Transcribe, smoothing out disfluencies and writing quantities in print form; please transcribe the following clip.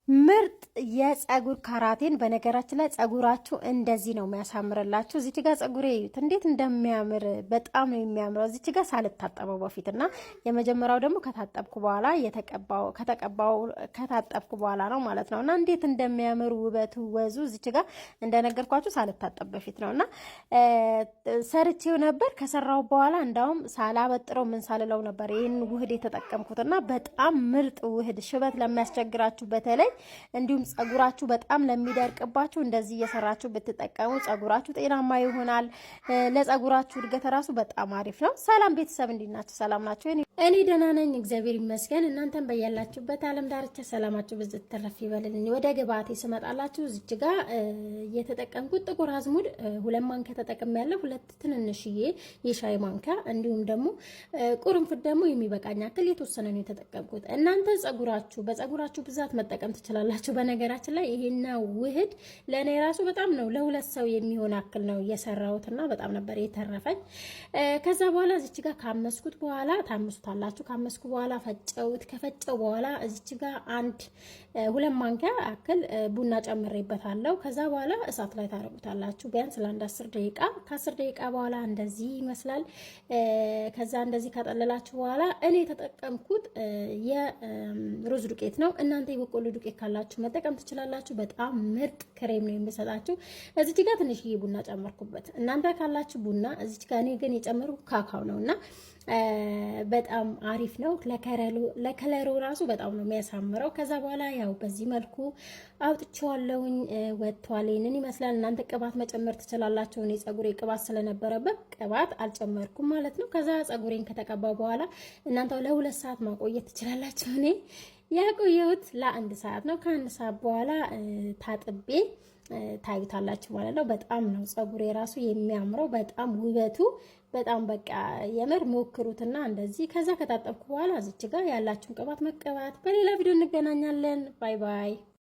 ምርጥ የፀጉር keratin። በነገራችን ላይ ፀጉራችሁ እንደዚህ ነው የሚያሳምርላችሁ። እዚች ጋር ፀጉሬ እዩት እንዴት እንደሚያምር፣ በጣም ነው የሚያምረው። እዚች ጋር ሳልታጠበው በፊት እና የመጀመሪያው ደግሞ ከታጠብኩ በኋላ ከተቀባው ከታጠብኩ በኋላ ነው ማለት ነው። እና እንዴት እንደሚያምር ውበቱ፣ ወዙ እዚች ጋር እንደነገርኳችሁ ሳልታጠብ በፊት ነው እና ሰርቼው ነበር። ከሰራው በኋላ እንዳውም ሳላበጥረው ምን ሳልለው ነበር ይህን ውህድ የተጠቀምኩት እና በጣም ምርጥ ውህድ ሽበት ለሚያስቸግራችሁ በተለይ እንዲሁም ጸጉራችሁ በጣም ለሚደርቅባችሁ እንደዚህ እየሰራችሁ ብትጠቀሙ ጸጉራችሁ ጤናማ ይሆናል። ለጸጉራችሁ እድገት ራሱ በጣም አሪፍ ነው። ሰላም ቤተሰብ፣ እንዴት ናችሁ? ሰላም ናችሁ? እኔ ደህና ነኝ፣ እግዚአብሔር ይመስገን። እናንተም በያላችሁበት ዓለም ዳርቻ ሰላማችሁ ብዝት ትርፍ ይበልልኝ። ወደ ግብአቴ ስመጣላችሁ እዚች ጋ የተጠቀምኩት ጥቁር አዝሙድ 2 ማንኪያ ተጠቅሜያለሁ፣ ሁለት ትንንሽዬ የሻይ ማንኪያ፣ እንዲሁም ደግሞ ቁርንፍድ ደግሞ የሚበቃኝ ያክል የተወሰነ ነው የተጠቀምኩት። እናንተ ጸጉራችሁ በጸጉራችሁ ብዛት መጠቀም ትችላላችሁ። በነገራችን ላይ ይሄና ውህድ ለእኔ ራሱ በጣም ነው፣ ለሁለት ሰው የሚሆን ያክል ነው የሰራሁትና በጣም ነበር የተረፈኝ። ከዛ በኋላ እዚች ጋር ካመስኩት በኋላ ታምሱታላችሁ። ካመስኩ በኋላ ፈጨውት። ከፈጨው በኋላ እዚች ጋር 1 2 ማንኪያ ያክል ቡና ጨምሬበታለሁ። ከዛ በኋላ እሳት ላይ ታረጉታላችሁ ቢያንስ ለአንድ 10 ደቂቃ። ከ10 ደቂቃ በኋላ እንደዚህ ይመስላል። ከዛ እንደዚህ ካጠለላችሁ በኋላ እኔ የተጠቀምኩት የሩዝ ዱቄት ነው። እናንተ የበቆሎ ዱቄት ካላችሁ መጠቀም ትችላላችሁ። በጣም ምርጥ ክሬም ነው የሚሰጣችሁ። እዚች ጋር ትንሽዬ ቡና ጨመርኩበት። እናንተ ካላችሁ ቡና፣ እዚች ጋር እኔ ግን የጨመርኩ ካካው ነው እና በጣም አሪፍ ነው። ለከለሩ ራሱ በጣም ነው የሚያሳምረው። ከዛ በኋላ ያው በዚህ መልኩ አውጥቼዋለሁኝ፣ ወጥቷል። ይህንን ይመስላል። እናንተ ቅባት መጨመር ትችላላችሁ። እኔ ጸጉሬ ቅባት ስለነበረበት ቅባት አልጨመርኩም ማለት ነው። ከዛ ጸጉሬን ከተቀባው በኋላ እናንተ ለ2 ሰዓት ማቆየት ትችላላችሁ። እኔ ያቆየሁት ለአንድ ሰዓት ነው። ከአንድ ሰዓት በኋላ ታጥቤ ታዩታላችሁ ማለት ነው። በጣም ነው ጸጉሬ ራሱ የሚያምረው፣ በጣም ውበቱ በጣም በቃ የምር ሞክሩትና እንደዚህ። ከዛ ከታጠብኩ በኋላ እዚች ጋር ያላችሁን ቅባት መቀባት። በሌላ ቪዲዮ እንገናኛለን። Bye bye።